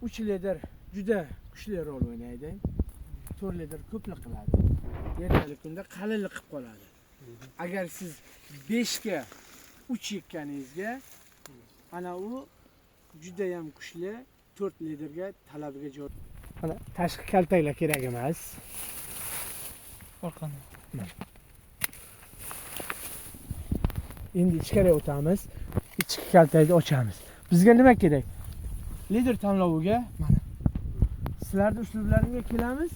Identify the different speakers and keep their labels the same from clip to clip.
Speaker 1: 3 lider juda kuchli rol o'ynaydi. 4 lider ko'plik qiladi. Ertalik kunda qalinlik qilib qoladi. Agar siz 5 ga 3 ekkaningizga ana u juda ham kuchli 4 liderga talabiga javob. Mana tashqi kaltaklar kerak emas.
Speaker 2: Orqani.
Speaker 1: Endi ichkariga o'tamiz. Ichki kaltakni ochamiz. Bizga nima kerak? Lider tanloviga mana sizlarning uslublaringizga kelamiz.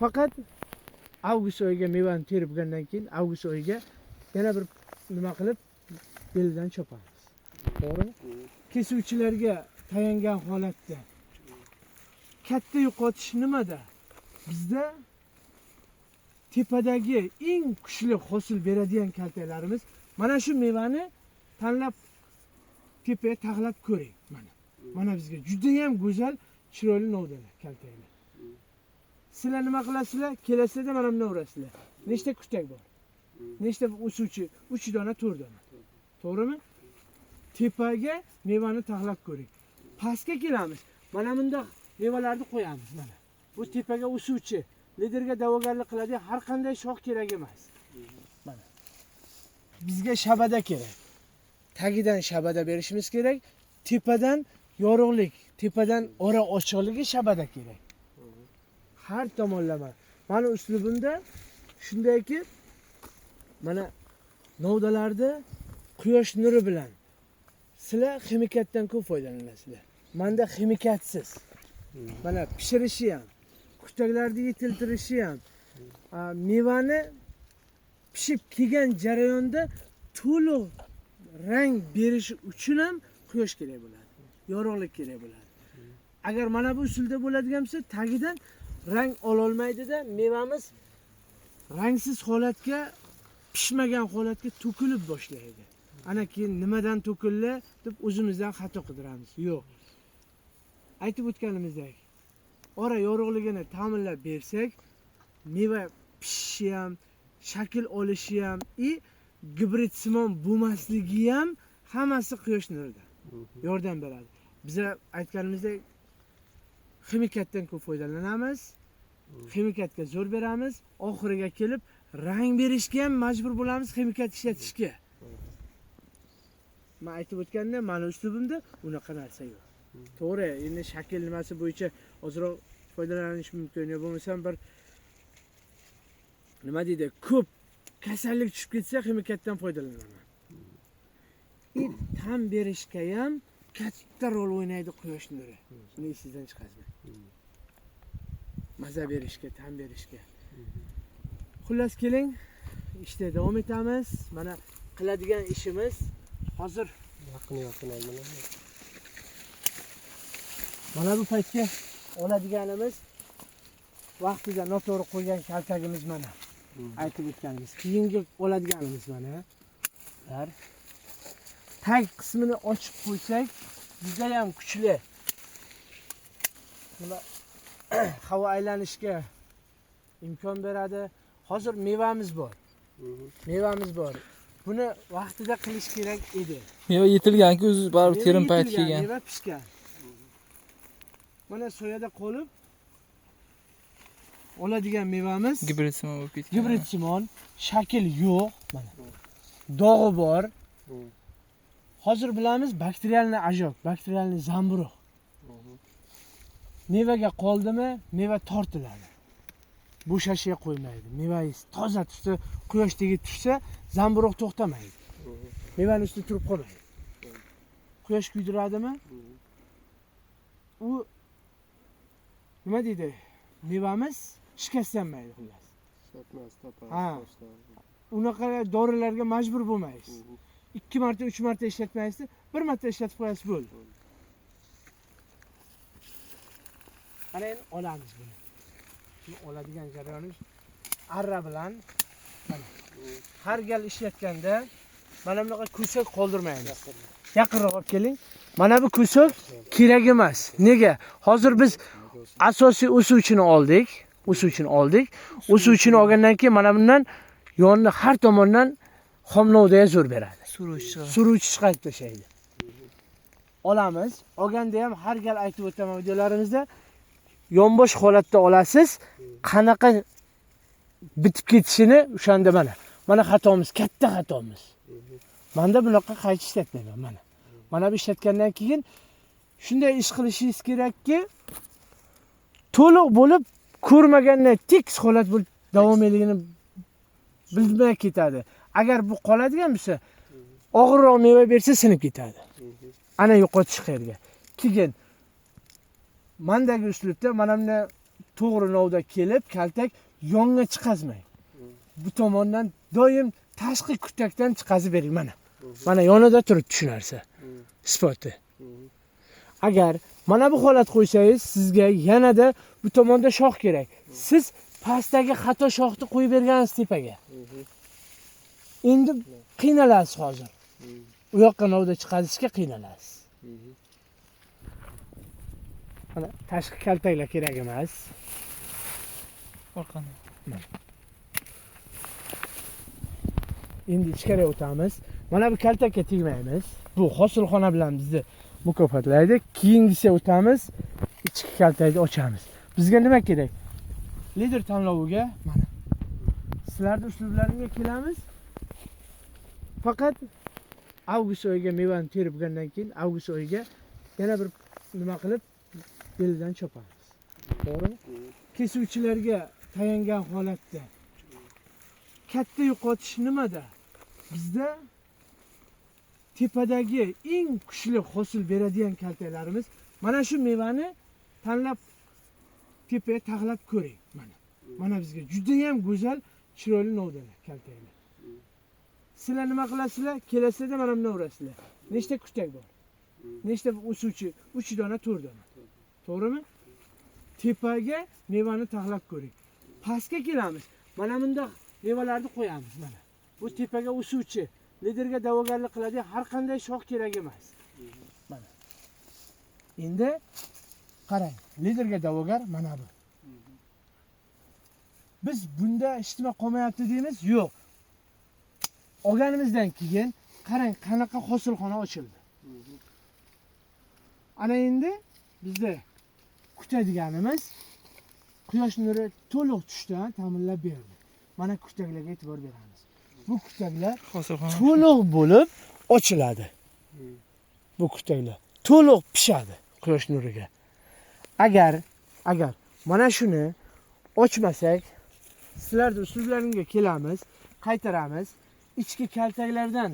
Speaker 1: Faqat avgust oyiga mevani terib bo'lgandan keyin avgust oyiga yana bir nima qilib belidan chopamiz. To'g'rimi? Kesuvchilarga tayangan holatda katta yo'qotish nimada? Bizda tepadagi eng kuchli hosil beradigan kaltaklarimiz mana shu mevani tanlab tepaga taxlab ko'ring. Mana. Mana bizga juda ham go'zal, chiroyli novdalar, kaltaklar. Sizlar nima qilasizlar? Kelasizlar, mana bundan urasizlar. Nechta kurtak bor? Nechta o'suvchi? 3 dona, 4 dona. To'g'rimi? Tepaga mevani taxlab ko'ring. Pastga kelamiz. Mana bundoq mevalarni qo'yamiz mana. Bu tepaga o'suvchi, liderga da'vogarlik qiladigan har qanday shox kerak emas. Mana. Bizga shabada kerak. Tagidan shabada berishimiz kerak. Tepadan yorug'lik, tepadan ora ochiqligi shabada kerak. Har tomonlama. Mani uslubimda shundayki, mana novdalarda quyosh nuri bilan sizlar ximikatdan ko'p foydalanasizlar. Menda ximikatsiz. Mana pishirishi ham, kurtaklarni yetiltirishi ham, mevani pishib kelgan jarayonda to'liq rang berishi uchun ham quyosh kerak bo'ladi. Yorug'lik kerak bo'ladi. Agar mana bu usulda bo'ladigan bo'lsa, tagidan rang ololmaydida, mevamiz rangsiz holatga, pishmagan holatga to'kilib boshlaydi. Ana keyin nimadan to'kildi deb o'zimizdan xato qidiramiz. Yo'q. Aytib o'tganimizdek, ora yorug'ligini ta'minlab bersak, meva pishishi ham, shakl olishi ham, gibrid simon bo'lmasligi ham hammasi quyosh nurida yordam beradi. Biza aytganimizdek ximikatdan ko'p foydalanamiz, ximikatga zo'r beramiz, oxiriga kelib rang berishga ham majbur bo'lamiz ximikat ishlatishga. Men aytib o'tganimda, meni uslubimda unaqa narsa yo'q. To'g'ri, endi shakl nimasi bo'yicha ozroq foydalanish mumkin, yo bo'lmasam bir nima deydi, ko'p kasallik tushib ketsa ximikatdan foydalanaman. Ta'm berishga ham katta rol o'ynaydi quyosh nuri. Buni esingizdan chiqarmang. Maza berishga, ta'm berishga. Xullas keling, ishda davom etamiz. Mana qiladigan ishimiz hozir
Speaker 3: yaqin olmalar.
Speaker 1: Mana bu paytga oladiganimiz vaqtida noto'g'ri qo'ygan kaltagimiz mana. Aytib o'tganimiz. Keyingi oladiganimiz mana. Ular tag qismini ochib qo'ysak, juda ham kuchli. Nima havo aylanishga imkon beradi. Hozir mevamiz bor. Mevamiz bor. Buni vaqtida qilish kerak edi.
Speaker 2: Meva yetilgan-ku, o'zi baribir terim payti kelgan.
Speaker 1: Meva pishgan. Mana soyada qolib oladigan mevamiz
Speaker 2: gibrid simon bo'lib ketgan.
Speaker 1: Gibrid simon, shakl yo'q, mana. Dog'i bor. Hozir bilamiz bakterialni ajog, bakterialni zamburug'. Mevaga qoldimi, meva tortiladi. Bo'shashiga qo'ymaydi. Mevangiz toza tushsa, quyosh tegib tushsa, zamburug' to'xtamaydi. Mevani ustida turib qolmaydi. Quyosh kuydiradimi? U nima deydi? Mevamiz shikastlanmaydi xullas. Ha. Unaqa dorilarga majbur bo'lmaysiz. 2 marta, 3 marta ishlatmaysiz, 1 marta ishlatib qo'yasiz bo'ldi. Ana endi olamiz buni. Buni oladigan jarayonimiz arra bilan mana. Har gal ishlatganda mana bunaqa ko'sak qoldirmaymiz. Yaqinroq olib keling. Mana bu ko'sak kerak emas. Nega? Hozir biz asosiy o'suvchini oldik. O'suvchini oldik. O'suvchini olgandan keyin mana bundan yonni har tomondan xom novdaga zo'r beradi.
Speaker 2: Suruvchi.
Speaker 1: Suruvchi chiqarib tashlaydi. Olamiz. Olganda ham har gal aytib o'taman videolarimizda, yonbosh holatda olasiz, qanaqa bitib ketishini o'shanda mana. Mana xatomiz, katta xatomiz. Menda bunaqa qaychi ishlatmayman mana. Mana bu ishlatgandan keyin shunday ish qilishingiz kerakki, to'liq bo'lib ko'rmagandan tekis holat bo'lib davomiyligini bilmay ketadi. Agar bu qoladigan bo'lsa, og'irroq meva bersa sinib ketadi. Ana yo'qotish qayerga. Keyin mandagi uslubda mana bunday to'g'ri novda kelib, kaltak yonga chiqazmang. Bu tomondan doim tashqi kutakdan chiqazib bering mana. Mana yonida turibdi shu narsa. Isboti. Agar mana bu holat qo'ysangiz, sizga yanada bu tomonda shox kerak. Siz pastdagi xato shoxni qo'yib bergansiz tepaga. Endi qiynalasiz hozir. U yoqqa novda chiqazishga qiynalasiz. Mana tashqi kaltaklar kerak emas.
Speaker 2: Orqani.
Speaker 1: Endi ichkariga o'tamiz. Mana bu kaltakka tegmaymiz. Bu hosilxona bilan bizni mukofotlaydi. Keyingisiga o'tamiz. Ichki kaltakni ochamiz. Bizga nima kerak? Lider tanloviga mana sizlarning uslublaringga kelamiz. Faqat avgust oyiga mevani terib bo'lgandan keyin avgust oyiga yana bir nima qilib belidan chopamiz. To'g'rimi? Kesuvchilarga tayangan holatda katta yo'qotish nimada? Bizda tepadagi eng kuchli hosil beradigan kaltaklarimiz mana shu mevani tanlab tepaga taxlab ko'ring mana. Mana bizga juda ham go'zal, chiroyli novdalar, kaltaklar. Sizlar nima qilasizlar? Kelasizlar, mana bundan urasizlar. Nechta kutak bor? Nechta o'suvchi? 3 dona, 4 dona. To'g'rimi? Tepaga mevani taxlab ko'ring. Pastga kelamiz. Mana bundoq mevalarni qo'yamiz mana. Bu tepaga o'suvchi, liderga da'vogarlik qiladigan har qanday shox kerak emas. Mana. Endi qarang, liderga da'vogar mana bu. Biz bunda hech nima qolmayapti deymiz, yo'q. Olganimizdan keyin qarang qanaqa hosilxona ochildi. Ana endi bizda kutadiganimiz quyosh nuri to'liq tushdan ta'minlab berdi. Mana kutaklarga e'tibor beramiz. Bu kutaklar to'liq bo'lib ochiladi. Bu kutaklar to'liq pishadi quyosh nuriga. Agar mana shuni ochmasak, sizlarning uslublaringga kelamiz, qaytaramiz. Ichki kaltaklardan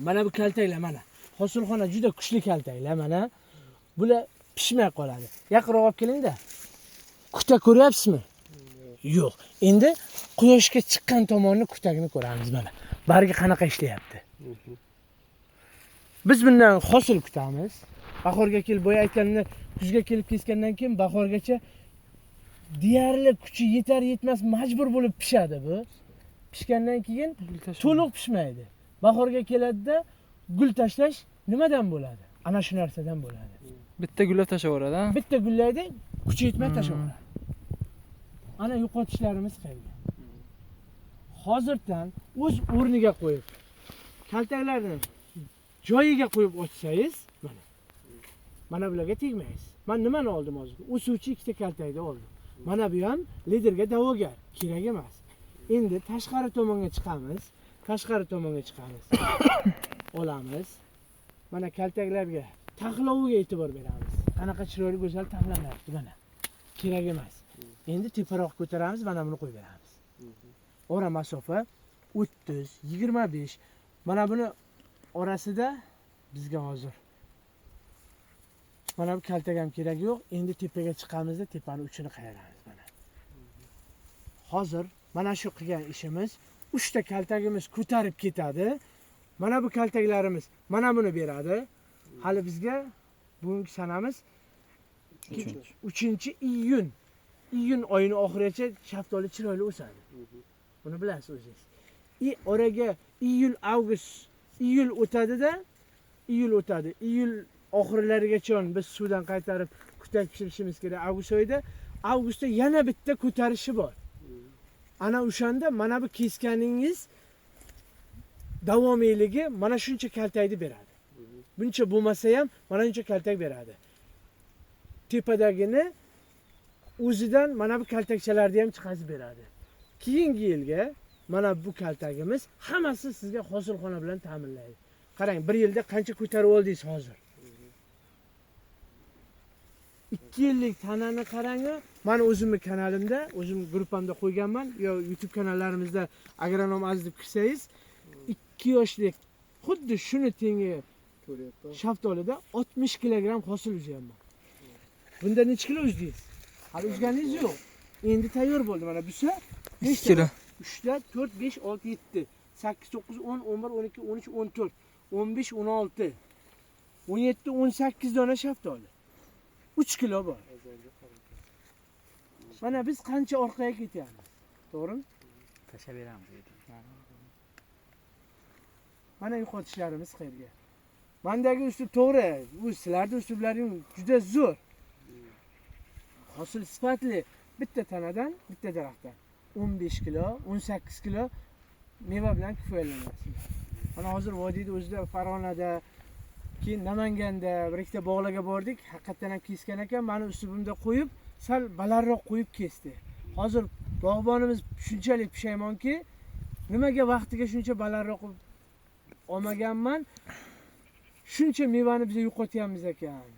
Speaker 1: mana bu kaltaklar mana. Hosilxona juda kuchli kaltaklar mana. Bular pishmay qoladi. Yaqinroq olib kelingda. Kuta ko'ryapsizmi? Yo'q. Endi quyoshga chiqqan tomonni kutagini ko'ramiz mana. Bargi qanaqa ishlayapti. Biz bundan hosil kutamiz. Bahorga kelib, boya aytganimda, kuzga kelib kesgandan keyin bahorgacha deyarli kuchi yetar yetmas majbur bo'lib pishadi bu. Pishgandan keyin to'liq pishmaydi. Bahorga keladida gul tashlash nimadan bo'ladi? Ana shu narsadan bo'ladi.
Speaker 2: Bitta gullab tashlaveradi, ha?
Speaker 1: Bitta gullaydi, kuchi yetmay tashlaveradi. Ana yo'qotishlarimiz qayerda? Hozirdan o'z o'rniga qo'yib, kaltaklarni joyiga qo'yib ochsangiz, mana. Mana bularga tegmaysiz. Men nimani oldim hozir? O'suvchi ikkita kaltakni oldim. Mana bu ham liderga da'vogar, kerak emas. Endi tashqari tomonga chiqamiz. Tashqari tomonga chiqamiz. Olamiz. Mana kaltaklarga, taxloviga e'tibor beramiz. Qanaqa chiroyli go'zal taxlanyapti mana. Kerak emas. Endi teparoq ko'taramiz, mana buni qo'yib beramiz. Ora masofa 30, 25. Mana buni orasida bizga hozir mana bu kaltak ham kerak yo'q. Endi tepaga chiqamizda tepani uchini qayiramiz mana. Hozir mana shu qilgan ishimiz 3 ta kaltagimiz ko'tarib ketadi. Mana bu kaltaklarimiz mana buni beradi. Hali bizga bugungi sanamiz 3-iyun. Iyun oyining oxirigacha shaftoli chiroyli o'sadi. Buni bilasiz o'zingiz. Oraga iyul, avgust, iyul o'tadi-da, iyul o'tadi. Iyul oxirlarigacha biz suvdan qaytarib kutak pishirishimiz kerak avgust oyida. Avgustda yana bitta ko'tarishi bor. Ana o'shanda mana bu keskaningiz davomiyligi mana shuncha kaltakni beradi. Buncha bo'lmasa ham mana shuncha kaltak beradi. Tepadagini o'zidan mana bu kaltakchalarni ham chiqazib beradi. Keyingi yilga mana bu kaltagimiz hammasi sizga hosilxona bilan ta'minlaydi. Qarang, bir yilda qancha ko'tarib oldingiz hozir? 2 yillik tanani qarang-a, men o'zimni kanalimda, o'zim gruppamda qo'yganman, yo YouTube kanallarimizda agronom aziz deb kirsangiz, 2 yoshlik xuddi shuni tengi shaftolida 60 kilogram hosil uzyapman. Bunda necha kilo uzdingiz? Hali uzganingiz yo'q. Endi tayyor bo'ldi mana busa
Speaker 2: 2 kilo.
Speaker 1: 3 4 5 6 7 8 9 10 11 12 13 14 15 16 17 18 dona shaftoli. 3 kilo bor. Mana biz qancha orqaga ketyapmiz. To'g'rimi?
Speaker 3: Tashlab beramiz.
Speaker 1: Mana yo'qotishlarimiz qayerga? Mandagi uslub to'g'ri, bu sizlarning uslublaring juda zo'r. Hosil sifatli bitta tanadan, bitta daraxtdan 15 kilo, 18 kilo meva bilan kifoyalanasiz. Mana hozir vodiyda o'zida Farg'onada, keyin Namanganda bir ikkita bog'larga bordik. Haqiqatan ham kesgan ekan, meni uslubimda qo'yib, sal balandroq qo'yib kesdi. Hozir bog'bonimiz shunchalik pushaymonki, nimaga vaqtiga shuncha balandroq qo'yib olmaganman? Shuncha mevani biz yo'qotyapmiz ekan.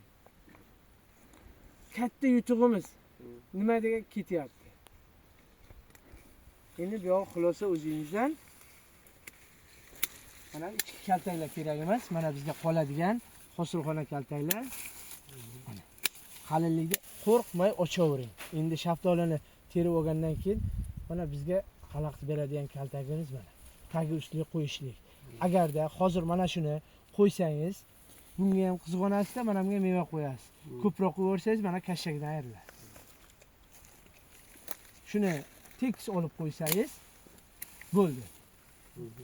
Speaker 1: Katta yutug'imiz nima degan ketyapti. Endi bu yoq xulosa o'zingizdan. Mana ichki kaltaklar kerak emas, mana bizga qoladigan hosilxona kaltaklar. Mana qalinlikda qo'rqmay ochavering. Endi shaftolini terib olgandan keyin mana bizga xalaqit beradigan kaltagimiz mana tagi ustiga qo'yishlik. Agarda hozir mana shuni qo'ysangiz, bunga ham qizg'onasizda, mana bunga meva qo'yasiz. Ko'proq qo'yib mana kashshakdan ayriladi. Shuni tekis olib qo'ysangiz bo'ldi.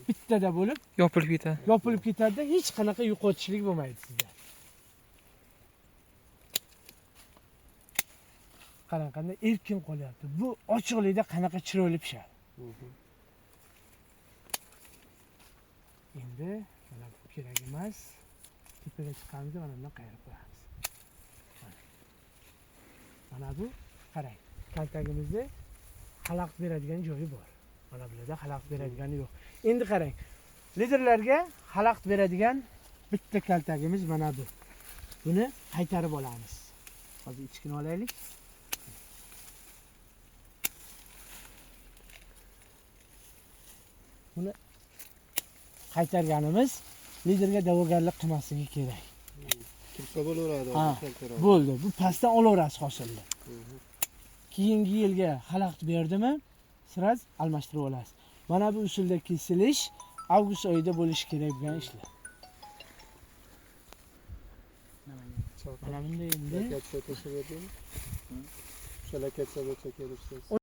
Speaker 1: Bittada bo'lib
Speaker 2: yopilib ketadi.
Speaker 1: Yopilib ketadi, hech qanaqa yo'qotishlik bo'lmaydi sizda. Qarang, qanday erkin qolyapti. Bu ochiqlikda qanaqa chiroyli pishadi. Endi mana bu kerak emas. Tepaga chiqamiz, mana bundan qayirib qo'yamiz. Mana bu qarang, kaltagimizni xalaqit beradigan joyi bor. Mana bularda xalaqit beradigani yo'q. Endi qarang, liderlarga xalaqit beradigan bitta kaltagimiz mana bu. Buni qaytarib olamiz. Hozir ichkini olaylik. Buni qaytarganimiz liderga da'vogarlik qilmasligi kerak.
Speaker 4: Tursa bo'laveradi.
Speaker 1: Bo'ldi. Bu pastdan olaverasiz hosilni. Keyingi yilga xalaqit berdimi, sraz almashtirib olasiz. Mana bu usulda kesilish avgust oyida bo'lishi kerak bo'lgan ishlar. Mana bunday endi.
Speaker 4: Lakatsiya tashlab berdingmi? O'sha lakatsiya bo'yicha kelibsiz.